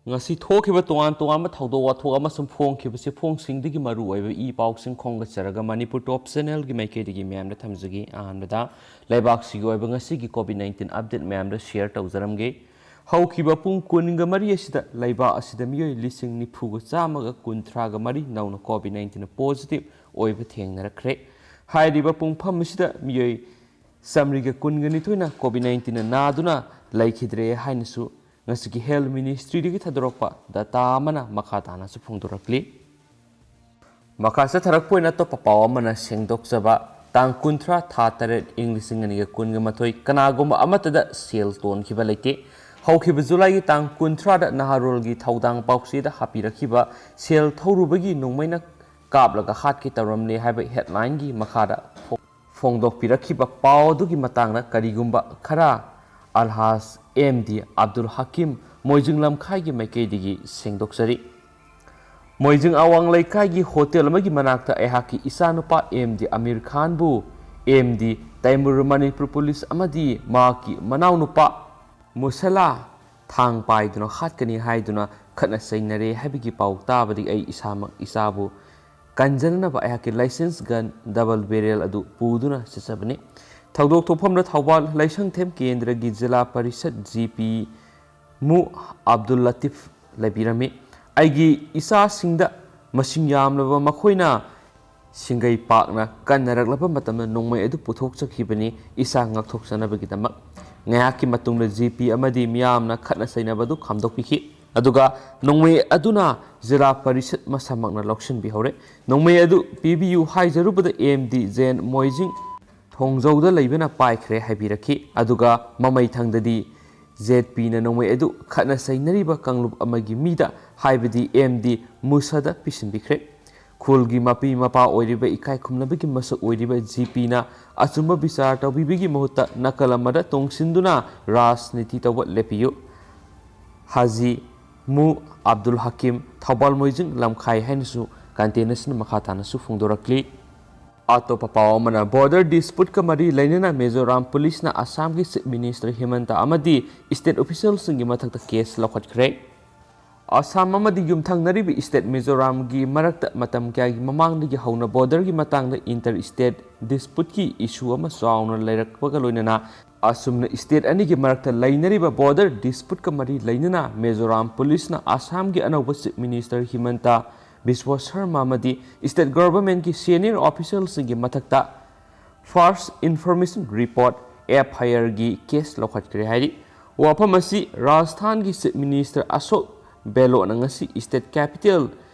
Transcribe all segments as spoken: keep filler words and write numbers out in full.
ꯉꯁꯤ ꯊꯣꯛꯈꯤꯕ ꯇꯣꯉꯥꯟ ꯇꯣꯉꯥꯟꯕ ꯊꯧꯗꯣꯛ ꯋꯥꯊꯣꯛ ꯑꯃꯁꯨꯡ ꯐꯣꯡꯈꯤꯕ ꯆꯦꯐꯣꯡꯁꯤꯡꯗꯒꯤ ꯃꯔꯨ ꯑꯣꯏꯕ ꯏ ꯄꯥꯎꯁꯤꯡ ꯈꯣꯝꯒꯠꯆꯔꯒ ꯃꯅꯤꯄꯨꯔ ꯇꯣꯞ ꯆꯦꯅꯦꯜꯒꯤ ꯃꯥꯏꯀꯩꯗꯒꯤ ꯃꯌꯥꯝꯗ ꯊꯝꯖꯒꯦ꯫ ꯑꯍꯥꯟꯕꯗ ꯂꯩꯕꯥꯛꯁꯤꯒꯤ ꯑꯣꯏꯕ ꯉꯁꯤꯒꯤ ꯀꯣꯚꯤꯗ ꯅꯥꯏꯟꯇꯤꯟ ꯑꯞꯗꯦꯠ ꯃꯌꯥꯝꯗ ꯁꯤꯌꯔ ꯇꯧꯖꯔꯝꯒꯦ꯫ ꯍꯧꯈꯤꯕ ꯄꯨꯡ ꯀꯨꯟꯒ ꯃꯔꯤ ꯑꯁꯤꯗ ꯂꯩꯕꯥꯛ ꯑꯁꯤꯗ ꯃꯤꯑꯣꯏ ꯂꯤꯁꯤꯡ ꯅꯤꯐꯨꯒ ꯆꯥꯝꯃꯒ ꯀꯨꯟꯊ꯭ꯔꯥꯒ ꯃꯔꯤ ꯅꯧꯅ ꯀꯣꯚꯤꯗ ꯅꯥꯏꯟꯇꯤꯟ ꯄꯣꯖꯤꯇꯤꯚ ꯑꯣꯏꯕ ꯊꯦꯡꯅꯔꯛꯈ꯭ꯔꯦ꯫ ꯍꯥꯏꯔꯤꯕ ꯄꯨꯡꯐꯝ ꯑꯁꯤꯗ ꯃꯤꯑꯣꯏ ꯆꯥꯃꯔꯤꯒ ꯀꯨꯟꯒ ꯅꯤꯊꯣꯏꯅ ꯀꯣꯚꯤꯗ ꯅꯥꯏꯟꯇꯤꯟꯅ ꯅꯥꯗꯨꯅ ꯂꯩꯈꯤꯗ꯭ꯔꯦ ꯍꯥꯏꯅꯁꯨ ꯉꯁꯤꯒꯤ ꯍꯦꯜꯊ ꯃꯤꯅꯤꯁꯇ꯭ꯔꯤꯗꯒꯤ ꯊꯥꯗꯣꯔꯛꯄ ꯗꯇꯥ ꯑꯃꯅ ꯃꯈꯥ ꯇꯥꯅꯁꯨ ꯐꯣꯡꯗꯣꯔꯛꯂꯤ꯫ ꯃꯈꯥ ꯆꯠꯊꯔꯛꯄ ꯑꯣꯏꯅ ꯑꯇꯣꯞꯄ ꯄꯥꯎ ꯑꯃꯅ ꯁꯦꯡꯗꯣꯛꯆꯕ, ꯇꯥꯡ ꯀꯨꯟꯊ꯭ꯔꯥ ꯊꯥ ꯇꯔꯦꯠ ꯏꯪ ꯂꯤꯁꯤꯡ ꯑꯅꯤꯒ ꯀꯨꯟꯒ ꯃꯥꯊꯣꯏ ꯀꯅꯥꯒꯨꯝꯕ ꯑꯃꯠꯇꯗ ꯁꯦꯜ ꯇꯣꯟꯈꯤꯕ ꯂꯩꯇꯦ꯫ ꯍꯧꯈꯤꯕ ꯖꯨꯂꯥꯏꯒꯤ ꯇꯥꯡ ꯀꯨꯟꯊ꯭ꯔꯥꯗ ꯅꯍꯥꯔꯣꯜꯒꯤ ꯊꯧꯗꯥꯡ ꯄꯥꯎꯆꯦꯗ ꯍꯥꯞꯄꯤꯔꯛꯈꯤꯕ ꯁꯦꯜ ꯊꯧꯔꯨꯕꯒꯤ ꯅꯣꯡꯃꯩꯅ ꯀꯥꯞꯂꯒ ꯍꯥꯠꯀꯦ ꯇꯧꯔꯝꯂꯦ ꯍꯥꯏꯕ ꯍꯦꯗꯂꯥꯏꯟꯒꯤ ꯃꯈꯥꯗ ꯐꯣꯡꯗꯣꯛꯄꯤꯔꯛꯈꯤꯕ ꯄꯥꯎ ꯑꯗꯨꯒꯤ ꯃꯇꯥꯡꯗ ꯀꯔꯤꯒꯨꯝꯕ ꯈꯔ ꯑꯜꯍꯥꯖ ꯑꯦꯝ ꯗꯤ ꯑꯕꯗꯨꯜ ꯍꯀꯤꯝ ꯃꯣꯏꯖꯤꯡ ꯂꯝꯈꯥꯏꯒꯤ ꯃꯥꯏꯀꯩꯗꯒꯤ ꯁꯦꯡꯗꯣꯛꯆꯔꯤ꯫ ꯃꯣꯏꯖꯤꯡ ꯑꯋꯥꯡ ꯂꯩꯀꯥꯏꯒꯤ ꯍꯣꯇꯦꯜ ꯑꯃꯒꯤ ꯃꯅꯥꯛꯇ ꯑꯩꯍꯥꯛꯀꯤ ꯏꯆꯥꯅꯨꯄꯥ ꯑꯦꯝ ꯗꯤ ꯑꯃꯤꯔ ꯈꯥꯟꯕꯨ M D Taimur Manipur police ꯑꯃꯗꯤ ꯃꯍꯥꯛꯀꯤ ꯃꯅꯥꯎꯅꯨꯄꯥ ꯃꯨꯁꯂꯥ ꯊꯥꯡ ꯄꯥꯏꯗꯨꯅ ꯍꯥꯠꯀꯅꯤ ꯍꯥꯏꯗꯨꯅ ꯈꯠꯅ ꯆꯩꯅꯔꯦ ꯍꯥꯏꯕꯒꯤ ꯄꯥꯎ ꯇꯥꯕꯗꯒꯤ ꯑꯩ ꯏꯁꯥꯃꯛ ꯏꯆꯥꯕꯨ ꯀꯟꯖꯅꯅꯕ ꯑꯩꯍꯥꯛꯀꯤ ꯂꯥꯏꯁꯦꯟꯁ ꯒꯟ ꯗꯕꯜ ꯕꯦꯔꯦꯜ ꯑꯗꯨ ꯄꯨꯗꯨꯅ ꯆꯠꯆꯕꯅꯤ꯫ ꯊꯧꯗꯣꯛ ꯊꯣꯛꯐꯝꯗ ꯊꯧꯕꯥꯜ ꯂꯥꯏꯁꯪꯊꯦꯝ ꯀꯦꯟꯗ꯭ꯔꯒꯤ ꯖꯤꯂꯥ ꯄꯔꯤꯁꯠ ꯖꯤ ꯄꯤ ꯃꯨ ꯑꯕꯗꯨꯜ ꯂꯇꯤꯐ ꯂꯩꯕꯤꯔꯝꯃꯤ꯫ ꯑꯩꯒꯤ ꯏꯆꯥꯁꯤꯡꯗ ꯃꯁꯤꯡ ꯌꯥꯝꯂꯕ ꯃꯈꯣꯏꯅ ꯁꯤꯡꯒꯩ ꯄꯥꯛꯅ ꯀꯟꯅꯔꯛꯂꯕ ꯃꯇꯝꯗ ꯅꯣꯡꯃꯩ ꯑꯗꯨ ꯄꯨꯊꯣꯛꯆꯈꯤꯕꯅꯤ ꯏꯆꯥ ꯉꯥꯛꯊꯣꯛꯆꯅꯕꯒꯤꯗꯃꯛ꯫ ꯉꯥꯏꯍꯥꯛꯀꯤ ꯃꯇꯨꯡꯗ ꯖꯤ ꯄꯤ ꯑꯃꯗꯤ ꯃꯤꯌꯥꯝꯅ ꯈꯠꯅ ꯆꯩꯅꯕ ꯑꯗꯨ ꯈꯥꯝꯗꯣꯛꯄꯤꯈꯤ꯫ ꯑꯗꯨꯒ ꯅꯣꯡꯃꯩ ꯑꯗꯨꯅ ꯖꯤꯂꯥ ꯄꯔꯤꯁꯠ ꯃꯁꯥꯃꯛꯅ ꯂꯧꯁꯤꯟꯕꯤꯍꯧꯔꯦ꯫ ꯅꯣꯡꯃꯩ ꯑꯗꯨ ꯄꯤꯕꯤꯌꯨ ꯍꯥꯏꯖꯔꯨꯕꯗ ꯑꯦꯝ ꯗꯤ ꯖꯦꯟ ꯃꯣꯏꯖꯤꯡ ꯊꯣꯡꯖꯧꯗ ꯂꯩꯕꯅ ꯄꯥꯏꯈ꯭ꯔꯦ ꯍꯥꯏꯕꯤꯔꯛꯈꯤ꯫ ꯑꯗꯨꯒ ꯃꯃꯩꯊꯪꯗꯗꯤ ꯖꯦꯠ ꯄꯤꯅ ꯅꯣꯡꯃꯩ ꯑꯗꯨ ꯈꯠꯅ ꯆꯩꯅꯔꯤꯕ ꯀꯥꯡꯂꯨꯞ ꯑꯃꯒꯤ ꯃꯤꯗ, ꯍꯥꯏꯕꯗꯤ ꯑꯦꯝ ꯗꯤ ꯃꯨꯁꯥꯗ ꯄꯤꯁꯤꯟꯕꯤꯈ꯭ꯔꯦ꯫ ꯈꯨꯜꯒꯤ ꯃꯄꯤ ꯃꯄꯥ ꯑꯣꯏꯔꯤꯕ ꯏꯀꯥꯏ ꯈꯨꯝꯅꯕꯒꯤ ꯃꯁꯛ ꯑꯣꯏꯔꯤꯕ ꯖꯤ ꯄꯤꯅ ꯑꯆꯨꯝꯕ ꯕꯤꯆꯥꯔ ꯇꯧꯕꯤꯕꯒꯤ ꯃꯍꯨꯠꯇ ꯅꯥꯀꯜ ꯑꯃꯗ ꯇꯣꯡꯁꯤꯟꯗꯨꯅ ꯔꯥꯖꯅꯤꯇꯤ ꯇꯧꯕ ꯂꯦꯞꯄꯤꯌꯨ꯫ ꯍꯥꯖꯤ ꯃꯨ ꯑꯕꯗꯨꯜ ꯍꯀꯤꯝ, ꯊꯧꯕꯥꯜ ꯃꯣꯏꯖꯤꯡ ꯂꯝꯈꯥꯏ ꯍꯥꯏꯅꯁꯨ ꯀꯟꯇꯦꯟ ꯑꯁꯤꯅ ꯃꯈꯥ ꯇꯥꯅꯁꯨ ꯐꯣꯡꯗꯣꯔꯛꯂꯤ꯫ ꯑꯇꯣꯞꯄ ꯄꯥꯎ ꯑꯃꯅ, ꯕꯣꯔꯗꯔ ꯗꯤꯁꯄ꯭ꯌꯨꯠꯀ ꯃꯔꯤ ꯂꯩꯅꯅ ꯃꯤꯖꯣꯔꯥꯝ ꯄꯨꯂꯤꯁꯅ ꯑꯁꯥꯝꯒꯤ ꯆꯤꯐ ꯃꯤꯅꯤꯁꯇꯔ ꯍꯤꯃꯟꯇ ꯑꯃꯗꯤ ꯁ꯭ꯇꯦꯠ ꯑꯣꯐꯤꯁꯤꯌꯦꯜꯁꯤꯡꯒꯤ ꯃꯊꯛꯇ ꯀꯦꯁ ꯂꯧꯈꯠꯈ꯭ꯔꯦ꯫ ꯑꯁꯥꯝ ꯑꯃꯗꯤ ꯌꯨꯝꯊꯪꯅꯔꯤꯕ state ꯃꯤꯖꯣꯔꯥꯝꯒꯤ ꯃꯔꯛꯇ ꯃꯇꯝ ꯀꯌꯥꯒꯤ ꯃꯃꯥꯡꯗꯒꯤ ꯍꯧꯅ borderꯒꯤ ꯃꯇꯥꯡꯗ inter state disputeꯀꯤ issue ꯑꯃ ꯆꯥꯎꯅ ꯂꯩꯔꯛꯄꯒ ꯂꯣꯏꯅꯅ ꯑꯁꯨꯝꯅ state ꯑꯅꯤꯒꯤ ꯃꯔꯛꯇ ꯂꯩꯅꯔꯤꯕ border disputeꯀ ꯃꯔꯤ ꯂꯩꯅꯅ ꯃꯤꯖꯣꯔꯥꯝ policeꯅ ꯑꯁꯥꯝꯒꯤ ꯑꯅꯧꯕ Chief Minister ꯍꯤꯃꯟꯇ ꯕꯤꯁ꯭ꯋ ꯁꯔꯃ ꯑꯃꯗꯤ state governmentꯀꯤ senior officialꯁꯤꯡꯒꯤ ꯃꯊꯛꯇ False Information Report, FIRꯒꯤ case ꯂꯧꯈꯠꯈ꯭ꯔꯦ ꯍꯥꯏꯔꯤ꯫ ꯋꯥꯐꯝ ꯑꯁꯤ ꯔꯥꯖꯁꯊꯥꯟꯒꯤ Chief Minister ꯑꯁꯣꯛ ꯒꯦꯍꯂꯣꯠꯅ ꯉꯁꯤ state capital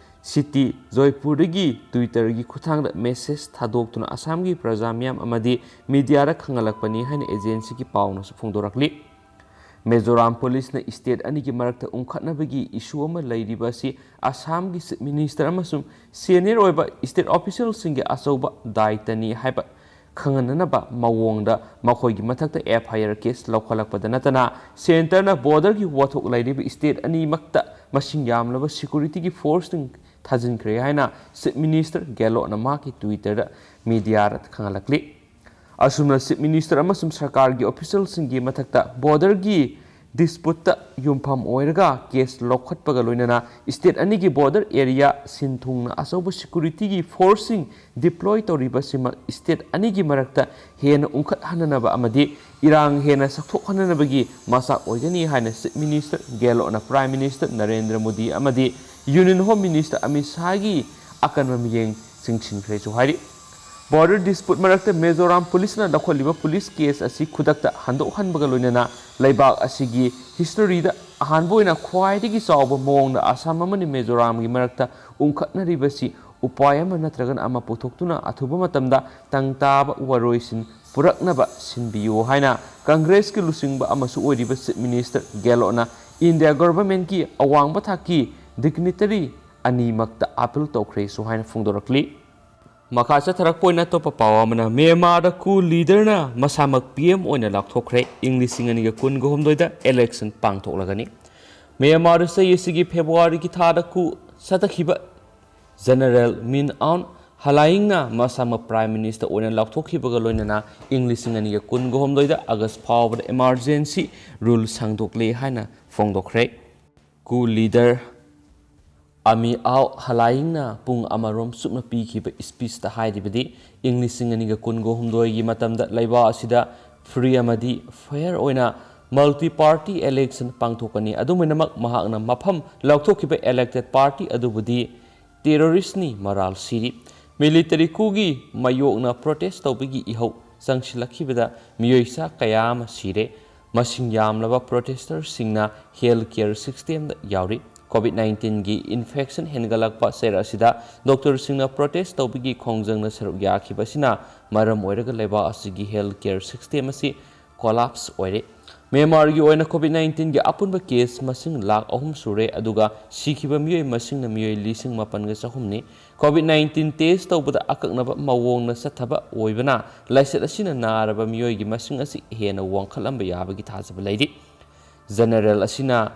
city ꯖꯣꯏꯄꯨꯔꯗꯒꯤ Twitterꯒꯤ ꯈꯨꯠꯊꯥꯡꯗ message ꯊꯥꯗꯣꯛꯇꯨꯅ ꯑꯁꯥꯝꯒꯤ ꯄ꯭ꯔꯖꯥ ꯃꯤꯌꯥꯝ ꯑꯃꯗꯤ mediaꯗ ꯈꯪꯍꯜꯂꯛꯄꯅꯤ ꯍꯥꯏꯅ agencyꯒꯤ ꯄꯥꯎꯅꯁꯨ ꯐꯣꯡꯗꯣꯔꯛꯂꯤ꯫ ꯃꯤꯖꯣꯔꯥꯝ policeꯅ state ꯑꯅꯤꯒꯤ ꯃꯔꯛꯇ ꯎꯪꯈꯠꯅꯕꯒꯤ issue ꯑꯃ ꯂꯩꯔꯤꯕ ꯑꯁꯤ ꯑꯁꯥꯝꯒꯤ Chief Minister ꯑꯃꯁꯨꯡ senior ꯑꯣꯏꯕ state officialꯁꯤꯡꯒꯤ ꯑꯆꯧꯕ ꯗꯥꯏꯇꯅꯤ ꯍꯥꯏꯕ ꯈꯪꯍꯟꯅꯅꯕ ꯃꯑꯣꯡꯗ ꯃꯈꯣꯏꯒꯤ ꯃꯊꯛꯇ FIR case ꯂꯧꯈꯠꯂꯛꯄꯗ ꯅꯠꯇꯅ centreꯅ borderꯒꯤ ꯋꯥꯊꯣꯛ ꯂꯩꯔꯤꯕ state ꯑꯅꯤꯃꯛꯇ ꯃꯁꯤꯡ ꯌꯥꯝꯂꯕ securityꯒꯤ forceꯁꯤꯡ ꯊꯥꯖꯤꯟꯈ꯭ꯔꯦ ꯍꯥꯏꯅ Chief Minister ꯒꯦꯍꯂꯣꯠꯅ ꯃꯍꯥꯛꯀꯤ Twitterꯗ mediaꯗ ꯈꯪꯍꯜꯂꯛꯂꯤ꯫ ꯑꯁꯨꯝꯅ Chief Minister ꯑꯃꯁꯨꯡ ꯁꯔꯀꯥꯔꯒꯤ officialꯁꯤꯡꯒꯤ ꯃꯊꯛꯇ borderꯒꯤ disputeꯇ ꯌꯨꯝꯐꯝ ꯑꯣꯏꯔꯒ case ꯂꯧꯈꯠꯄꯒ ꯂꯣꯏꯅꯅ state ꯑꯅꯤꯒꯤ border area ꯁꯤꯟ ꯊꯨꯡꯅ ꯑꯆꯧꯕ securityꯒꯤ forceꯁꯤꯡ deploy ꯇꯧꯔꯤꯕꯁꯤꯃꯛ state ꯑꯅꯤꯒꯤ ꯃꯔꯛꯇ ꯍꯦꯟꯅ ꯎꯪꯈꯠꯍꯟꯅꯅꯕ ꯑꯃꯗꯤ ꯏꯔꯥꯡ ꯍꯦꯟꯅ ꯁꯥꯊꯣꯛꯍꯟꯅꯅꯕꯒꯤ ꯃꯆꯥꯛ ꯑꯣꯏꯒꯅꯤ ꯍꯥꯏꯅ Chief Minister ꯒꯦꯍꯂꯣꯠꯅ Prime Minister Narendra Modi ꯑꯃꯗꯤ Union Home Minister ꯑꯃꯤꯠ ꯁꯥꯍꯒꯤ ꯑꯀꯟꯕ ꯃꯤꯠꯌꯦꯡ ꯆꯤꯡꯁꯤꯟꯈ꯭ꯔꯦꯁꯨ ꯍꯥꯏꯔꯤ꯫ Border dispute ꯃꯔꯛꯇ ꯃꯤꯖꯣꯔꯥꯝ policeꯅ ꯂꯧꯈꯠꯂꯤꯕ police case ꯑꯁꯤ ꯈꯨꯗꯛꯇ ꯍꯟꯗꯣꯛꯍꯟꯕꯒ ꯂꯣꯏꯅꯅ ꯂꯩꯕꯥꯛ ꯑꯁꯤꯒꯤ historyꯗ ꯑꯍꯥꯟꯕ ꯑꯣꯏꯅ ꯈ꯭ꯋꯥꯏꯗꯒꯤ ꯆꯥꯎꯕ ꯃꯑꯣꯡꯗ ꯑꯁꯥꯝ ꯑꯃꯗꯤ ꯃꯤꯖꯣꯔꯥꯝꯒꯤ ꯃꯔꯛꯇ ꯎꯪꯈꯠꯅꯔꯤꯕꯁꯤ ꯎꯄꯥꯏ ꯑꯃ ꯅꯠꯇ꯭ꯔꯒꯅ ꯑꯃ ꯄꯨꯊꯣꯛꯇꯨꯅ ꯑꯊꯨꯕ ꯃꯇꯝꯗ ꯇꯪ ꯇꯥꯕ ꯋꯥꯔꯣꯏꯁꯤꯟ ꯄꯨꯔꯛꯅꯕ ꯁꯤꯟꯕꯤꯌꯨ ꯍꯥꯏꯅ Congressꯀꯤ ꯂꯨꯆꯤꯡꯕ ꯑꯃꯁꯨ ꯑꯣꯏꯔꯤꯕ Chief Minister ꯒꯦꯍꯂꯣꯠꯅ India governmentꯀꯤ ꯑꯋꯥꯡꯕ ꯊꯥꯛꯀꯤ dignitary ꯑꯅꯤꯃꯛꯇ appeal ꯇꯧꯈ꯭ꯔꯦꯁꯨ ꯍꯥꯏꯅ ꯐꯣꯡꯗꯣꯔꯛꯂꯤ꯫ ꯃꯈꯥ ꯆꯠꯊꯔꯛꯄ ꯑꯣꯏꯅ ꯑꯇꯣꯞꯄ ꯄꯥꯎ ꯑꯃꯅ, ꯃ꯭ꯌꯥꯟꯃꯥꯔꯗ coup leaderꯅ ꯃꯁꯥꯃꯛ P M ꯑꯣꯏꯅ ꯂꯥꯎꯊꯣꯛꯈ꯭ꯔꯦ꯫ ꯏꯪ ꯂꯤꯁꯤꯡ ꯑꯅꯤꯒ ꯀꯨꯟꯒ ꯍꯨꯝꯗꯣꯏꯗ election ꯄꯥꯡꯊꯣꯛꯂꯒꯅꯤ꯫ ꯃ꯭ꯌꯥꯟꯃꯥꯔꯗ ꯆꯍꯤ ꯑꯁꯤꯒꯤ Februaryꯒꯤ ꯊꯥꯗ coup ꯆꯠꯊꯈꯤꯕ General Min Aung Hlaingꯅ ꯃꯁꯥꯃꯛ Prime Minister ꯑꯣꯏꯅ ꯂꯥꯎꯊꯣꯛꯈꯤꯕꯒ ꯂꯣꯏꯅꯅ ꯏꯪ ꯂꯤꯁꯤꯡ ꯑꯅꯤꯒ ꯀꯨꯟꯒ ꯍꯨꯝꯗꯣꯏꯗ August ꯐꯥꯎꯕꯗ emergency rule ꯁꯥꯡꯗꯣꯛꯂꯦ ꯍꯥꯏꯅ ꯐꯣꯡꯗꯣꯛꯈ꯭ꯔꯦ꯫ ꯀꯨ ꯂꯤꯗꯔ ꯑꯃꯤ ꯑꯥꯎ ꯍꯂꯥꯏꯡꯅ ꯄꯨꯡ ꯑꯃꯔꯣꯝ ꯆꯨꯞꯅ ꯄꯤꯈꯤꯕ ꯏꯁꯄꯤꯆꯇ ꯍꯥꯏꯔꯤꯕꯗꯤ, ꯏꯪ ꯂꯤꯁꯤꯡ ꯑꯅꯤꯒ ꯀꯨꯟꯒ ꯍꯨꯝꯗꯣꯏꯒꯤ ꯃꯇꯝꯗ ꯂꯩꯕꯥꯛ ꯑꯁꯤꯗ free ꯑꯃꯗꯤ fair ꯑꯣꯏꯅ multi party election ꯄꯥꯡꯊꯣꯛꯀꯅꯤ꯫ ꯑꯗꯨꯝ ꯑꯣꯏꯅꯃꯛ, ꯃꯍꯥꯛꯅ ꯃꯐꯝ ꯂꯧꯊꯣꯛꯈꯤꯕ elected party ꯑꯗꯨꯕꯨꯗꯤ terroristꯅꯤ, ꯃꯔꯥꯜ ꯁꯤꯔꯤ꯫ Military coupꯒꯤ ꯃꯥꯌꯣꯛꯅ protest ꯇꯧꯕꯒꯤ ꯏꯍꯧ ꯆꯪꯁꯤꯜꯂꯛꯈꯤꯕꯗ ꯃꯤꯑꯣꯏ ꯆꯥ ꯀꯌꯥ ꯑꯃ ꯁꯤꯔꯦ꯫ ꯃꯁꯤꯡ ꯌꯥꯝꯂꯕ protesters ꯁꯤꯡꯅ health care systemꯗ ꯌꯥꯎꯔꯤ꯫ COVID nineteenꯒꯤ infection ꯍꯦꯟꯒꯠꯂꯛꯄ ꯆꯩꯔꯛ ꯑꯁꯤꯗ doctorꯁꯤꯡꯅ protest ꯇꯧꯕꯒꯤ ꯈꯣꯡꯖꯪꯗ ꯁꯔꯨꯛ ꯌꯥꯈꯤꯕ ꯑꯁꯤꯅ ꯃꯔꯝ ꯑꯣꯏꯔꯒ ꯂꯩꯕꯥꯛ ꯑꯁꯤꯒꯤ health care system ꯑꯁꯤ collapse ꯑꯣꯏꯔꯦ꯫ ꯃ꯭ꯌꯥꯟꯃꯥꯔꯒꯤ ꯑꯣꯏꯅ COVID nineteenꯒꯤ ꯑꯄꯨꯟꯕ case ꯃꯁꯤꯡ ꯂꯥꯈ ꯑꯍꯨꯝ ꯁꯨꯔꯦ, ꯑꯗꯨꯒ ꯁꯤꯈꯤꯕ ꯃꯤꯑꯣꯏ ꯃꯁꯤꯡꯅ ꯃꯤꯑꯣꯏ ꯂꯤꯁꯤꯡ ꯃꯥꯄꯟꯒ ꯆꯍꯨꯝꯅꯤ꯫ COVID nineteen test ꯇꯧꯕꯗ ꯑꯀꯛꯅꯕ ꯃꯑꯣꯡꯅ ꯆꯠꯊꯕ ꯑꯣꯏꯕꯅ, ꯂꯥꯏꯆꯠ ꯑꯁꯤꯅ ꯅꯥꯔꯕ ꯃꯤꯑꯣꯏꯒꯤ ꯃꯁꯤꯡ ꯑꯁꯤ ꯍꯦꯟꯅ ꯋꯥꯡꯈꯠꯂꯝꯕ ꯌꯥꯕꯒꯤ ꯊꯥꯖꯕ ꯂꯩꯔꯤ꯫ General ꯑꯁꯤꯅ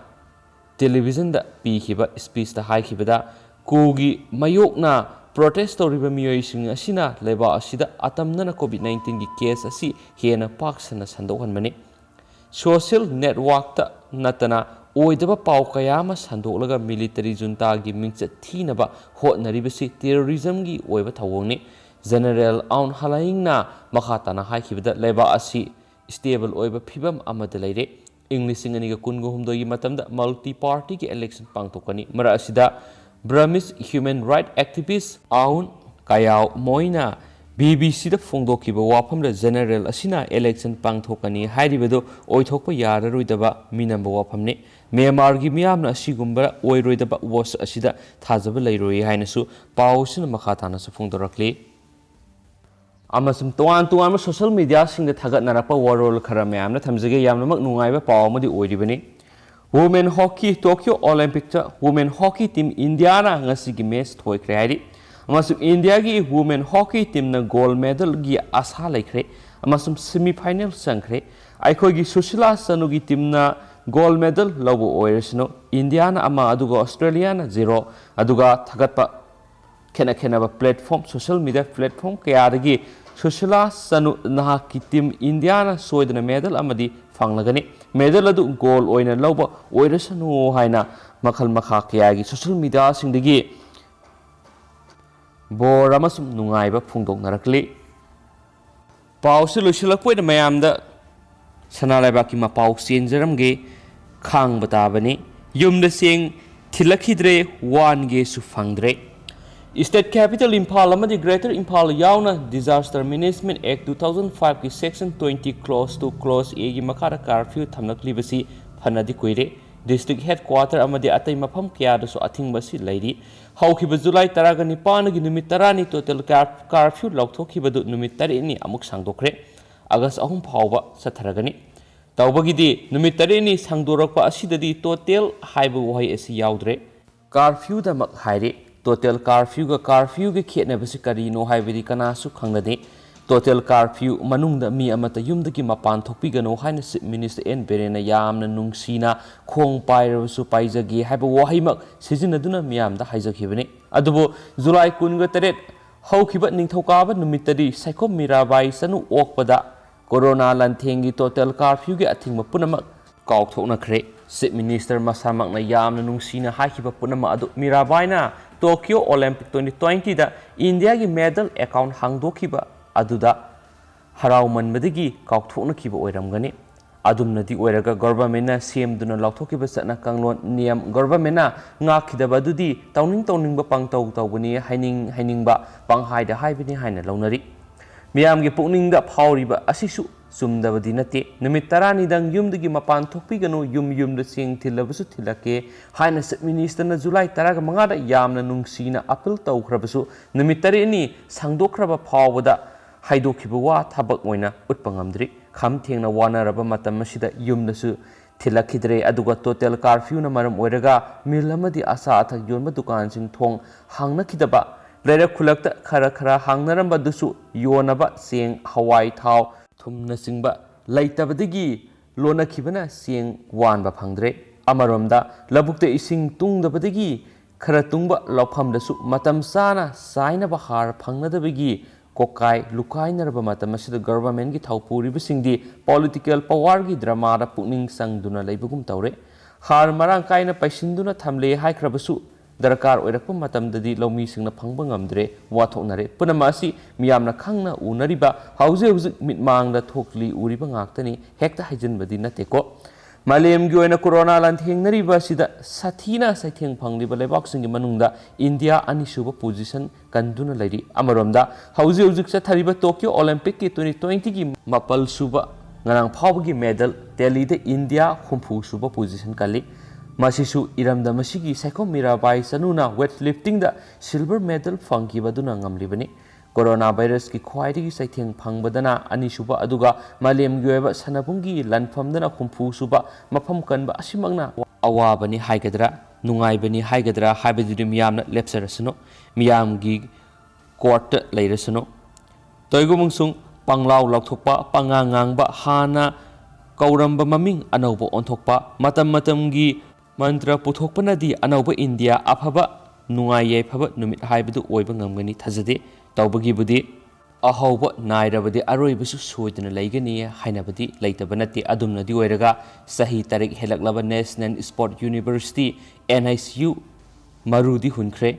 televisionꯗ ꯄꯤꯈꯤꯕ speechꯇ ꯍꯥꯏꯈꯤꯕꯗ, ꯀꯨꯒꯤ ꯃꯥꯌꯣꯛꯅ protest ꯇꯧꯔꯤꯕ ꯃꯤꯑꯣꯏꯁꯤꯡ ꯑꯁꯤꯅ ꯂꯩꯕꯥꯛ ꯑꯁꯤꯗ ꯑꯇꯝꯅꯅ COVID nineteenꯒꯤ case ꯑꯁꯤ ꯍꯦꯟꯅ ꯄꯥꯛ ꯁꯟꯅ ꯁꯟꯗꯣꯛꯍꯟꯕꯅꯤ꯫ Social networkꯇ ꯅꯠꯇꯅ ꯑꯣꯏꯗꯕ ꯄꯥꯎ ꯀꯌꯥ ꯑꯃ ꯁꯟꯗꯣꯛꯂꯒ military juntaꯒꯤ ꯃꯤꯡꯆꯠ ꯊꯤꯅꯕ ꯍꯣꯠꯅꯔꯤꯕꯁꯤ terrorismꯒꯤ ꯑꯣꯏꯕ ꯊꯧꯑꯣꯡꯅꯤ꯫ General Aung Hlaingꯅ ꯃꯈꯥ ꯇꯥꯅ ꯍꯥꯏꯈꯤꯕꯗ, ꯂꯩꯕꯥꯛ ꯑꯁꯤ stable ꯑꯣꯏꯕ ꯐꯤꯕꯝ ꯑꯃꯗ ꯂꯩꯔꯦ꯫ ꯏꯪ ꯂꯤꯁꯤꯡ ꯑꯅꯤꯒ ꯀꯨꯟꯒ ꯍꯨꯝꯗꯣꯏꯒꯤ ꯃꯇꯝꯗ multi partyꯒꯤ election ꯄꯥꯡꯊꯣꯛꯀꯅꯤ꯫ ꯃꯔꯛ ꯑꯁꯤꯗ, Burmese human right activist Aung Kyaw Moeꯅ BBCꯗ ꯐꯣꯡꯗꯣꯛꯈꯤꯕ ꯋꯥꯐꯝꯗ, General ꯑꯁꯤꯅ election ꯄꯥꯡꯊꯣꯛꯀꯅꯤ ꯍꯥꯏꯔꯤꯕꯗꯨ ꯑꯣꯏꯊꯣꯛꯄ ꯌꯥꯔꯔꯣꯏꯗꯕ ꯃꯤꯅꯝꯕ ꯋꯥꯐꯝꯅꯤ꯫ ꯃ꯭ꯌꯥꯟꯃꯥꯔꯒꯤ ꯃꯤꯌꯥꯝꯅ ꯑꯁꯤꯒꯨꯝꯕ ꯑꯣꯏꯔꯣꯏꯗꯕ ꯋꯥꯁꯛ ꯑꯁꯤꯗ ꯊꯥꯖꯕ ꯂꯩꯔꯣꯏ ꯍꯥꯏꯅꯁꯨ ꯄꯥꯎ ꯑꯁꯤꯅ ꯃꯈꯥ ꯇꯥꯅꯁꯨ ꯐꯣꯡꯗꯣꯔꯛꯂꯤ꯫ ꯑꯃꯁꯨꯡ ꯇꯣꯉꯥꯟ ꯇꯣꯉꯥꯟꯕ social mediaꯁꯤꯡꯗ ꯊꯥꯒꯠꯅꯔꯛꯄ ꯋꯥꯔꯣꯜ ꯈꯔ ꯃꯌꯥꯝꯅ ꯊꯝꯖꯒꯦ꯫ ꯌꯥꯝꯅꯃꯛ ꯅꯨꯡꯉꯥꯏꯕ ꯄꯥꯎ ꯑꯃꯗꯤ ꯑꯣꯏꯔꯤꯕꯅꯤ꯫ Women hockey, Tokyo Olympicꯇ women hockey team Indiaꯅ ꯉꯁꯤꯒꯤ match ꯊꯣꯏꯈ꯭ꯔꯦ ꯍꯥꯏꯔꯤ꯫ ꯑꯃꯁꯨꯡ Indiaꯒꯤ women hockey teamꯅ gold medalꯒꯤ ꯑꯁꯥ ꯂꯩꯈ꯭ꯔꯦ ꯑꯃꯁꯨꯡ semi final ꯆꯪꯈ꯭ꯔꯦ꯫ ꯑꯩꯈꯣꯏꯒꯤ ꯁꯨꯁꯤꯂꯥ ꯆꯅꯨꯒꯤ teamꯅ gold medal ꯂꯧꯕ ꯑꯣꯏꯔꯁꯅꯨ, Indiaꯅ ꯑꯃ ꯑꯗꯨꯒ Australiaꯅ zero꯫ ꯑꯗꯨꯒ ꯊꯥꯒꯠꯄ ꯈꯦꯠꯅ ꯈꯦꯠꯅꯕ platform, social media platform ꯀꯌꯥꯗꯒꯤ ꯁꯨꯁꯤꯂꯥ ꯆꯅꯨ, ꯅꯍꯥꯛꯀꯤ ꯇꯤꯝ ꯏꯟꯗꯤꯌꯥꯅ ꯁꯣꯏꯗꯅ ꯃꯦꯗꯜ ꯑꯃꯗꯤ ꯐꯪꯂꯒꯅꯤ꯫ ꯃꯦꯗꯜ ꯑꯗꯨ ꯒꯣꯜ ꯑꯣꯏꯅ ꯂꯧꯕ ꯑꯣꯏꯔꯁꯅꯨ ꯍꯥꯏꯅ ꯃꯈꯜ ꯃꯈꯥ ꯀꯌꯥꯒꯤ ꯁꯣꯁꯤꯌꯦꯜ ꯃꯤꯗꯤꯌꯥꯁꯤꯡꯗꯒꯤ ꯕꯣꯔ ꯑꯃꯁꯨꯡ ꯅꯨꯡꯉꯥꯏꯕ ꯐꯣꯡꯗꯣꯛꯅꯔꯛꯂꯤ꯫ ꯄꯥꯎꯁꯤ ꯂꯣꯏꯁꯤꯜꯂꯛꯄ ꯑꯣꯏꯅ ꯃꯌꯥꯝꯗ ꯁꯅꯥ ꯂꯩꯕꯥꯛꯀꯤ ꯃꯄꯥꯎ ꯆꯦꯟꯖꯔꯝꯒꯦ꯫ ꯈꯥꯡꯕ ꯇꯥꯕꯅꯤ꯫ ꯌꯨꯝꯗ ꯆꯦꯡ ꯊꯤꯜꯂꯛꯈꯤꯗ꯭ꯔꯦ, ꯋꯥꯟꯒꯦꯁꯨ ꯐꯪꯗ꯭ꯔꯦ꯫ State capital ꯏꯝꯐꯥꯜ ꯑꯃꯗꯤ Greater ꯏꯝꯐꯥꯜ ꯌꯥꯎꯅ Disaster Management Act two thousand five ꯀꯤ Section twenty Clause two Clause A ꯒꯤ ꯃꯈꯥꯗ curfew ꯊꯝꯂꯛꯂꯤꯕꯁꯤ ꯐꯅꯗꯤ ꯀꯨꯏꯔꯦ꯫ District headquarter ꯑꯃꯗꯤ ꯑꯇꯩ ꯃꯐꯝ ꯀꯌꯥꯗꯁꯨ ꯑꯊꯤꯡꯕ ꯑꯁꯤ ꯂꯩꯔꯤ꯫ ꯍꯧꯈꯤꯕ ꯖꯨꯂꯥꯏ ꯇꯔꯥꯒ ꯅꯤꯄꯥꯟꯒꯤ ꯅꯨꯃꯤꯠ ꯇꯔꯥꯅꯤ total car-, curfew ꯂꯥꯎꯊꯣꯛꯈꯤꯕꯗꯨ ꯅꯨꯃꯤꯠ ꯇꯔꯦꯠꯅꯤ ꯑꯃꯨꯛ ꯁꯥꯡꯗꯣꯛꯈ꯭ꯔꯦ꯫ ꯑꯥꯒꯁ ꯑꯍꯨꯝ ꯐꯥꯎꯕ ꯆꯠꯊꯔꯒꯅꯤ꯫ ꯇꯧꯕꯒꯤꯗꯤ ꯅꯨꯃꯤꯠ ꯇꯔꯦꯠꯅꯤ ꯁꯥꯡꯗꯣꯔꯛꯄ ꯑꯁꯤꯗꯗꯤ total ꯍꯥꯏꯕ ꯋꯥꯍꯩ ꯑꯁꯤ ꯌꯥꯎꯗ꯭ꯔꯦ꯫ Curfewꯗꯃꯛ ꯍꯥꯏꯔꯤ꯫ Total curfewꯒ curfewꯒꯤ ꯈꯦꯠꯅꯕꯁꯤ ꯀꯔꯤꯅꯣ ꯍꯥꯏꯕꯗꯤ ꯀꯅꯥꯁꯨ ꯈꯪꯅꯗꯦ꯫ Total curfew ꯃꯅꯨꯡꯗ ꯃꯤ ꯑꯃꯠꯇ ꯌꯨꯝꯗꯒꯤ ꯃꯄꯥꯟ ꯊꯣꯛꯄꯤꯒꯅꯨ ꯍꯥꯏꯅ Chief Minister ꯑꯦꯟ ꯕꯤꯔꯦꯟꯅ ꯌꯥꯝꯅ ꯅꯨꯡꯁꯤꯅ "ꯈꯣꯡ ꯄꯥꯏꯔꯕꯁꯨ ꯄꯥꯏꯖꯒꯦ" ꯍꯥꯏꯕ ꯋꯥꯍꯩꯃꯛ ꯁꯤꯖꯤꯟꯅꯗꯨꯅ ꯃꯤꯌꯥꯝꯗ ꯍꯥꯏꯖꯈꯤꯕꯅꯤ꯫ ꯑꯗꯨꯕꯨ ꯖꯨꯂꯥꯏ ꯀꯨꯟꯒ ꯇꯔꯦꯠ ꯍꯧꯈꯤꯕ ꯅꯤꯡꯊꯧꯀꯥꯕ ꯅꯨꯃꯤꯠꯇꯗꯤ ꯁꯥꯏꯈꯣꯝ ꯃꯤꯔꯥꯕꯥꯏ ꯆꯅꯨ ꯑꯣꯛꯄꯗ ꯀꯣꯔꯣꯅꯥ ꯂꯥꯟꯊꯦꯡꯒꯤ total curfewꯒꯤ ꯑꯊꯤꯡꯕ ꯄꯨꯝꯅꯃꯛ ꯀꯥꯎꯊꯣꯛꯅꯈ꯭ꯔꯦ꯫ Chief Minister ꯃꯁꯥꯃꯛꯅ ꯌꯥꯝꯅ ꯅꯨꯡꯁꯤꯅ ꯍꯥꯏꯈꯤꯕ ꯄꯨꯝꯅꯃꯛ ꯑꯗꯨ ꯃꯤꯔꯥꯕꯥꯏꯅ Tokyo Olympic twenty twentyꯗ ꯏꯟꯗꯤꯌꯥꯒꯤ medal account ꯍꯥꯡꯗꯣꯛꯈꯤꯕ ꯑꯗꯨꯗ ꯍꯔꯥꯎꯃꯟꯕꯗꯒꯤ ꯀꯥꯎꯊꯣꯛꯅꯈꯤꯕ ꯑꯣꯏꯔꯝꯒꯅꯤ꯫ ꯑꯗꯨꯝꯅꯗꯤ ꯑꯣꯏꯔꯒ governmentꯅ ꯁꯦꯝꯗꯨꯅ ꯂꯥꯎꯊꯣꯛꯈꯤꯕ ꯆꯠꯅ ꯀꯥꯡꯂꯣꯟ ꯅꯤꯌꯝ governmentꯅ ꯉꯥꯛꯈꯤꯗꯕ ꯑꯗꯨꯗꯤ ꯇꯧꯅꯤꯡ ꯇꯧꯅꯤꯡꯕ ꯄꯪꯇꯧ ꯇꯧꯕꯅꯤ, ꯍꯥꯏꯅꯤꯡ ꯍꯥꯏꯅꯤꯡꯕ ꯄꯪꯍꯥꯏꯗ ꯍꯥꯏꯕꯅꯤ ꯍꯥꯏꯅ ꯂꯧꯅꯔꯤ꯫ ꯃꯤꯌꯥꯝꯒꯤ ꯄꯨꯛꯅꯤꯡꯗ ꯐꯥꯎꯔꯤꯕ ꯑꯁꯤꯁꯨ ꯆꯨꯝꯗꯕꯗꯤ ꯅꯠꯇꯦ꯫ ꯅꯨꯃꯤꯠ ꯇꯔꯥꯅꯤꯗꯪ ꯌꯨꯝꯗꯒꯤ ꯃꯄꯥꯟ ꯊꯣꯛꯄꯤꯒꯅꯨ, ꯌꯨꯝ ꯌꯨꯝꯗ ꯆꯦꯡ ꯊꯤꯜꯂꯕꯁꯨ ꯊꯤꯜꯂꯛꯀꯦ ꯍꯥꯏꯅ Chief Ministerꯅ ꯖꯨꯂꯥꯏ ꯇꯔꯥꯒ ꯃꯉꯥꯗ ꯌꯥꯝꯅ ꯅꯨꯡꯁꯤꯅ appeal ꯇꯧꯈ꯭ꯔꯕꯁꯨ, ꯅꯨꯃꯤꯠ ꯇꯔꯦꯠꯅꯤ ꯁꯥꯡꯗꯣꯛꯈ꯭ꯔꯕ ꯐꯥꯎꯕꯗ ꯍꯥꯏꯗꯣꯛꯈꯤꯕ ꯋꯥ ꯊꯕꯛ ꯑꯣꯏꯅ ꯎꯠꯄ ꯉꯝꯗ꯭ꯔꯤ꯫ ꯈꯝ ꯊꯦꯡꯅ ꯋꯥꯅꯔꯕ ꯃꯇꯝ ꯑꯁꯤꯗ ꯌꯨꯝꯗꯁꯨ ꯊꯤꯜꯂꯛꯈꯤꯗ꯭ꯔꯦ꯫ ꯑꯗꯨꯒ total curfewꯅ ꯃꯔꯝ ꯑꯣꯏꯔꯒ mill ꯑꯃꯗꯤ ꯑꯆꯥ ꯑꯊꯛ ꯌꯣꯟꯕ ꯗꯨꯀꯥꯟꯁꯤꯡ ꯊꯣꯡ ꯍꯥꯡꯅꯈꯤꯗꯕ, ꯂꯩꯔꯛ ꯈꯨꯜꯂꯛꯇ ꯈꯔ ꯈꯔ ꯍꯥꯡꯅꯔꯝꯕꯗꯨꯁꯨ ꯌꯣꯟꯅꯕ ꯆꯦꯡ, ꯍꯋꯥꯏ, ꯊꯥꯎ, ꯊꯨꯝꯅꯆꯤꯡꯕ ꯂꯩꯇꯕꯗꯒꯤ ꯂꯣꯟꯅꯈꯤꯕꯅ ꯆꯦꯡ ꯋꯥꯟꯕ ꯐꯪꯗ꯭ꯔꯦ꯫ ꯑꯃꯔꯣꯝꯗ ꯂꯧꯕꯨꯛꯇ ꯏꯁꯤꯡ ꯇꯨꯡꯗꯕꯗꯒꯤ ꯈꯔ ꯇꯨꯡꯕ ꯂꯧꯐꯝꯗꯁꯨ ꯃꯇꯝ ꯆꯥꯅ ꯆꯥꯏꯅꯕ ꯍꯥꯔ ꯐꯪꯅꯗꯕꯒꯤ ꯀꯣꯀꯥꯏ ꯂꯨꯀꯥꯏꯅꯔꯕ ꯃꯇꯝ ꯑꯁꯤꯗ governmentꯀꯤ ꯊꯧ ꯄꯨꯔꯤꯕꯁꯤꯡꯗꯤ political powerꯒꯤ dramaꯗ ꯄꯨꯛꯅꯤꯡ ꯆꯪꯗꯨꯅ ꯂꯩꯕꯒꯨꯝ ꯇꯧꯔꯦ꯫ ꯍꯥꯔ ꯃꯔꯥꯡ ꯀꯥꯏꯅ ꯄꯩꯁꯤꯟꯗꯨꯅ ꯊꯝꯂꯦ ꯍꯥꯏꯈ꯭ꯔꯕꯁꯨ, ꯗꯔꯀꯥꯔ ꯑꯣꯏꯔꯛꯄ ꯃꯇꯝꯗꯗꯤ ꯂꯧꯃꯤꯁꯤꯡꯅ ꯐꯪꯕ ꯉꯝꯗ꯭ꯔꯦ, ꯋꯥꯊꯣꯛꯅꯔꯦ꯫ ꯄꯨꯝꯅꯃꯛ ꯑꯁꯤ ꯃꯤꯌꯥꯝꯅ ꯈꯪꯅ ꯎꯅꯔꯤꯕ, ꯍꯧꯖꯤꯛ ꯍꯧꯖꯤꯛ ꯃꯤꯠꯃꯥꯡꯗ ꯊꯣꯛꯂꯤ ꯎꯔꯤꯕ ꯉꯥꯛꯇꯅꯤ, ꯍꯦꯛꯇ ꯍꯥꯏꯖꯤꯟꯕꯗꯤ ꯅꯠꯇꯦꯀꯣ꯫ ꯃꯥꯂꯦꯝꯒꯤ ꯑꯣꯏꯅ ꯀꯣꯔꯣꯅꯥ ꯂꯥꯟꯊꯦꯡꯅꯔꯤꯕ ꯑꯁꯤꯗ ꯁꯥꯊꯤꯅ ꯆꯩꯊꯦꯡ ꯐꯪꯂꯤꯕ ꯂꯩꯕꯥꯛꯁꯤꯡꯒꯤ ꯃꯅꯨꯡꯗ ꯏꯟꯗꯤꯌꯥ ꯑꯅꯤꯁꯨꯕ position ꯀꯟꯗꯨꯅ ꯂꯩꯔꯤ꯫ ꯑꯃꯔꯣꯝꯗ, ꯍꯧꯖꯤꯛ ꯍꯧꯖꯤꯛ ꯆꯠꯊꯔꯤꯕ ꯇꯣꯀꯤꯌꯣ ꯑꯣꯂꯤꯝꯄꯤꯛꯀꯤ twenty twentyꯒꯤ ꯃꯥꯄꯜ ꯁꯨꯕ ꯉꯔꯥꯡ ꯐꯥꯎꯕꯒꯤ medal tallyꯗ ꯏꯟꯗꯤꯌꯥ ꯍꯨꯝꯐꯨ ꯁꯨꯕ position ꯀꯜꯂꯤ꯫ ꯃꯁꯤꯁꯨ ꯏꯔꯝꯗꯝ ꯑꯁꯤꯒꯤ ꯁꯥꯏꯈꯣꯝ ꯃꯤꯔꯥꯕꯥꯏ ꯆꯅꯨꯅ weightliftingꯗ silver medal ꯐꯪꯈꯤꯕ ꯑꯗꯨꯅ ꯉꯝꯂꯤꯕꯅꯤ꯫ ꯀꯣꯔꯣꯅꯥ virusꯀꯤ ꯈ꯭ꯋꯥꯏꯗꯒꯤ ꯆꯩꯊꯦꯡ ꯐꯪꯕꯗꯅ ꯑꯅꯤꯁꯨꯕ, ꯑꯗꯨꯒ ꯃꯥꯂꯦꯝꯒꯤ ꯑꯣꯏꯕ ꯁꯥꯟꯅꯕꯨꯡꯒꯤ ꯂꯥꯟꯐꯝꯗꯅ ꯍꯨꯝꯐꯨ ꯁꯨꯕ ꯃꯐꯝ ꯀꯟꯕ ꯑꯁꯤꯃꯛꯅ ꯑꯋꯥꯕꯅꯤ ꯍꯥꯏꯒꯗ꯭ꯔꯥ, ꯅꯨꯡꯉꯥꯏꯕꯅꯤ ꯍꯥꯏꯒꯗ꯭ꯔꯥ ꯍꯥꯏꯕꯗꯨꯗꯤ ꯃꯤꯌꯥꯝꯅ ꯂꯦꯞꯆꯔꯁꯅꯨ, ꯃꯤꯌꯥꯝꯒꯤ courtꯇ ꯂꯩꯔꯁꯅꯨ꯫ ꯇꯣꯏꯒꯨ ꯑꯃꯁꯨꯡ ꯄꯪꯂꯥꯎ ꯂꯥꯎꯊꯣꯛꯄ, ꯄꯉꯥꯡ ꯉꯥꯡꯕ, ꯍꯥꯟꯅ ꯀꯧꯔꯝꯕ ꯃꯃꯤꯡ ꯑꯅꯧꯕ ꯑꯣꯟꯊꯣꯛꯄ, ꯃꯇꯝ ꯃꯇꯝꯒꯤ ꯃꯟꯇ꯭ꯔ ꯄꯨꯊꯣꯛꯄꯅꯗꯤ ꯑꯅꯧꯕ ꯏꯟꯗꯤꯌꯥ, ꯑꯐꯕ, ꯅꯨꯡꯉꯥꯏ ꯌꯥꯏꯐꯕ ꯅꯨꯃꯤꯠ ꯍꯥꯏꯕꯗꯨ ꯑꯣꯏꯕ ꯉꯝꯒꯅꯤ ꯊꯥꯖꯗꯦ꯫ ꯇꯧꯕꯒꯤꯕꯨꯗꯤ ꯑꯍꯧꯕ ꯅꯥꯏꯔꯕꯗꯤ ꯑꯔꯣꯏꯕꯁꯨ ꯁꯣꯏꯗꯅ ꯂꯩꯒꯅꯤ ꯍꯥꯏꯅꯕꯗꯤ ꯂꯩꯇꯕ ꯅꯠꯇꯦ꯫ ꯑꯗꯨꯝꯅꯗꯤ ꯑꯣꯏꯔꯒ ꯆꯍꯤ ꯇꯔꯦꯠ ꯍꯦꯜꯂꯛꯂꯕ National Sports University, NSU, ꯃꯔꯨꯗꯤ ꯍꯨꯟꯈ꯭ꯔꯦ꯫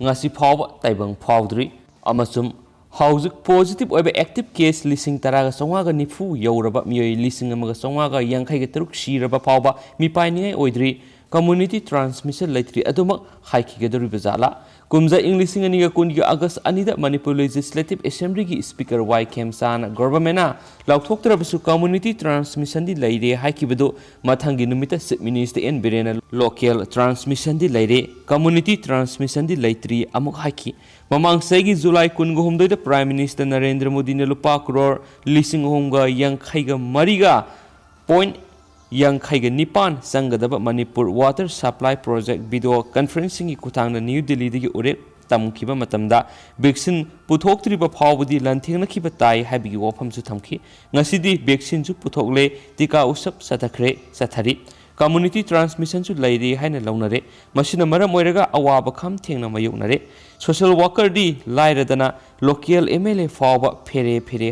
ꯉꯁꯤ ꯐꯥꯎꯕ ꯇꯥꯏꯕꯪ ꯐꯥꯎꯗ꯭ꯔꯤ ꯑꯃꯁꯨꯡ ꯍꯧꯖꯤꯛ positive ꯑꯣꯏꯕ active case ꯂꯤꯁꯤꯡ ꯇꯔꯥꯒ ꯆꯥꯝꯃꯉꯥꯒ ꯅꯤꯐꯨ ꯌꯧꯔꯕ, ꯃꯤꯑꯣꯏ ꯂꯤꯁꯤꯡ ꯑꯃꯒ ꯆꯥꯝꯃꯉꯥꯒ ꯌꯥꯡꯈꯩꯒ ꯇꯔꯨꯛ ꯁꯤꯔꯕ ꯐꯥꯎꯕ ꯃꯤꯄꯥꯏꯅꯤꯡꯉꯥꯏ ꯑꯣꯏꯗ꯭ꯔꯤ꯫ Community transmission ꯂꯩꯇ꯭ꯔꯤ ꯑꯗꯨꯃꯛ ꯍꯥꯏꯈꯤꯒꯗꯧꯔꯤꯕ ꯖꯥꯠꯂꯥ? ꯀꯨꯝꯖꯥ ꯏꯪ ꯂꯤꯁꯤꯡ ꯑꯅꯤꯒ ꯀꯨꯟꯒꯤ August ꯑꯅꯤꯗ Manipur Legislative Assemblyꯒꯤ Speaker ꯋꯥꯏ ꯈꯦꯝꯆꯥꯅ governmentꯅ ꯂꯥꯎꯊꯣꯛꯇ꯭ꯔꯕꯁꯨ community transmissionꯗꯤ ꯂꯩꯔꯦ ꯍꯥꯏꯈꯤꯕꯗꯨ ꯃꯊꯪꯒꯤ ꯅꯨꯃꯤꯠꯇ Chief Minister ꯑꯦꯟ ꯕꯤꯔꯦꯟꯅ local transmissionꯗꯤ ꯂꯩꯔꯦ, community transmissionꯗꯤ ꯂꯩꯇ꯭ꯔꯤ ꯑꯃꯨꯛ ꯍꯥꯏꯈꯤ꯫ ꯃꯃꯥꯡ ꯆꯍꯤꯒꯤ July ꯀꯨꯟꯒ ꯍꯨꯝꯗꯣꯏꯗ Prime Minister ꯅꯔꯦꯟꯗ꯭ꯔ ꯃꯣꯗꯤꯅ ꯂꯨꯄꯥ ꯀ꯭ꯔꯣꯔ ꯂꯤꯁꯤꯡ ꯑꯍꯨꯝꯒ ꯌꯥꯡꯈꯩꯒ ꯃꯔꯤꯒ point ꯌꯥꯡꯈꯩꯒ ꯅꯤꯄꯥꯟ ꯆꯪꯒꯗꯕ Manipur Water Supply Project video conferencingꯒꯤ ꯈꯨꯠꯊꯥꯡꯗ ꯅ꯭ꯌꯨ ꯗꯤꯜꯂꯤꯗꯒꯤ ꯎꯔꯦꯞ ꯇꯝꯈꯤꯕ ꯃꯇꯝꯗ vaccine ꯄꯨꯊꯣꯛꯇ꯭ꯔꯤꯕ ꯐꯥꯎꯕꯗꯤ ꯂꯥꯟꯊꯦꯡꯅꯈꯤꯕ ꯇꯥꯏ ꯍꯥꯏꯕꯒꯤ ꯋꯥꯐꯝꯁꯨ ꯊꯝꯈꯤ꯫ ꯉꯁꯤꯗꯤ vaccineꯁꯨ ꯄꯨꯊꯣꯛꯂꯦ, ꯇꯤꯀꯥ ꯎꯁꯞ ꯆꯠꯊꯈ꯭ꯔꯦ, ꯆꯠꯊꯔꯤ꯫ ꯀꯝꯃ꯭ꯌꯨꯅꯤꯇꯤ ꯇ꯭ꯔꯥꯟꯁꯃꯤꯁꯟꯁꯨ ꯂꯩꯔꯤ ꯍꯥꯏꯅ ꯂꯧꯅꯔꯦ꯫ ꯃꯁꯤꯅ ꯃꯔꯝ ꯑꯣꯏꯔꯒ ꯑꯋꯥꯕ ꯈꯝ ꯊꯦꯡꯅ ꯃꯥꯌꯣꯛꯅꯔꯦ꯫ ꯁꯣꯁꯤꯌꯦꯜ ꯋꯥꯀꯔꯗꯤ ꯂꯥꯏꯔꯗꯅ ꯂꯣꯀꯦꯜ ꯑꯦꯝ ꯑꯦꯜ ꯑꯦ ꯐꯥꯎꯕ ꯐꯦꯔꯦ ꯐꯦꯔꯦ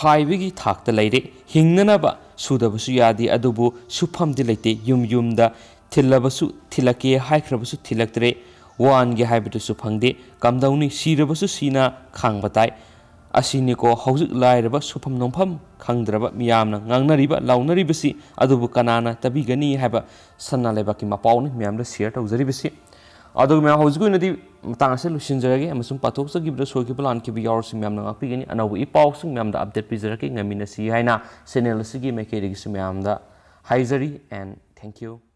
ꯍꯥꯏꯕꯒꯤ ꯊꯥꯛꯇ ꯂꯩꯔꯦ꯫ ꯍꯤꯡꯅꯅꯕ ꯁꯨꯗꯕꯁꯨ ꯌꯥꯗꯦ, ꯑꯗꯨꯕꯨ ꯁꯨꯐꯝꯗꯤ ꯂꯩꯇꯦ꯫ ꯌꯨꯝ ꯌꯨꯝꯗ ꯊꯤꯜꯂꯕꯁꯨ ꯊꯤꯜꯂꯛꯀꯦ ꯍꯥꯏꯈ꯭ꯔꯕꯁꯨ ꯊꯤꯜꯂꯛꯇ꯭ꯔꯦ꯫ ꯋꯥꯟꯒꯦ ꯍꯥꯏꯕꯗꯨꯁꯨ ꯐꯪꯗꯦ꯫ ꯀꯝꯗꯧꯅꯤ? ꯁꯤꯔꯕꯁꯨ ꯁꯤꯅ ꯈꯥꯡꯕ ꯇꯥꯏ꯫ ꯑꯁꯤꯅꯤꯀꯣ ꯍꯧꯖꯤꯛ ꯂꯥꯏꯔꯕ, ꯁꯨꯐꯝ ꯅꯣꯝꯐꯝ ꯈꯪꯗ꯭ꯔꯕ ꯃꯤꯌꯥꯝꯅ ꯉꯥꯡꯅꯔꯤꯕ, ꯂꯥꯎꯅꯔꯤꯕꯁꯤ꯫ ꯑꯗꯨꯕꯨ ꯀꯅꯥꯅ ꯇꯥꯕꯤꯒꯅꯤ ꯍꯥꯏꯕ ꯁꯅꯥ ꯂꯩꯕꯥꯛꯀꯤ ꯃꯄꯥꯎꯅꯤ ꯃꯌꯥꯝꯗ ꯁꯤꯌꯔ ꯇꯧꯖꯔꯤꯕꯁꯤ꯫ ꯑꯗꯨꯒ ꯃꯌꯥꯝ, ꯍꯧꯖꯤꯛꯀꯤ ꯑꯣꯏꯅꯗꯤ ꯃꯇꯥꯡ ꯑꯁꯤꯗ ꯂꯣꯏꯁꯤꯟꯖꯔꯒꯦ, ꯑꯃꯁꯨꯡ ꯄꯥꯊꯣꯛꯆꯈꯤꯕꯗ ꯁꯣꯏꯈꯤꯕ ꯂꯥꯟꯈꯤꯕ ꯌꯥꯎꯔꯁꯨ ꯃꯌꯥꯝꯅ ꯉꯥꯛꯄꯤꯒꯅꯤ꯫ ꯑꯅꯧꯕ ꯏ ꯄꯥꯎꯁꯤꯡ ꯃꯌꯥꯝꯗ ꯑꯞꯗꯦꯠ ꯄꯤꯖꯔꯛꯀꯦ꯫ ꯉꯝꯃꯤꯟꯅꯁꯤ ꯍꯥꯏꯅ ꯆꯦꯅꯦꯜ ꯑꯁꯤꯒꯤ ꯃꯥꯏꯀꯩꯗꯒꯤꯁꯨ ꯃꯌꯥꯝꯗ ꯍꯥꯏꯖꯔꯤ꯫ And thank you꯫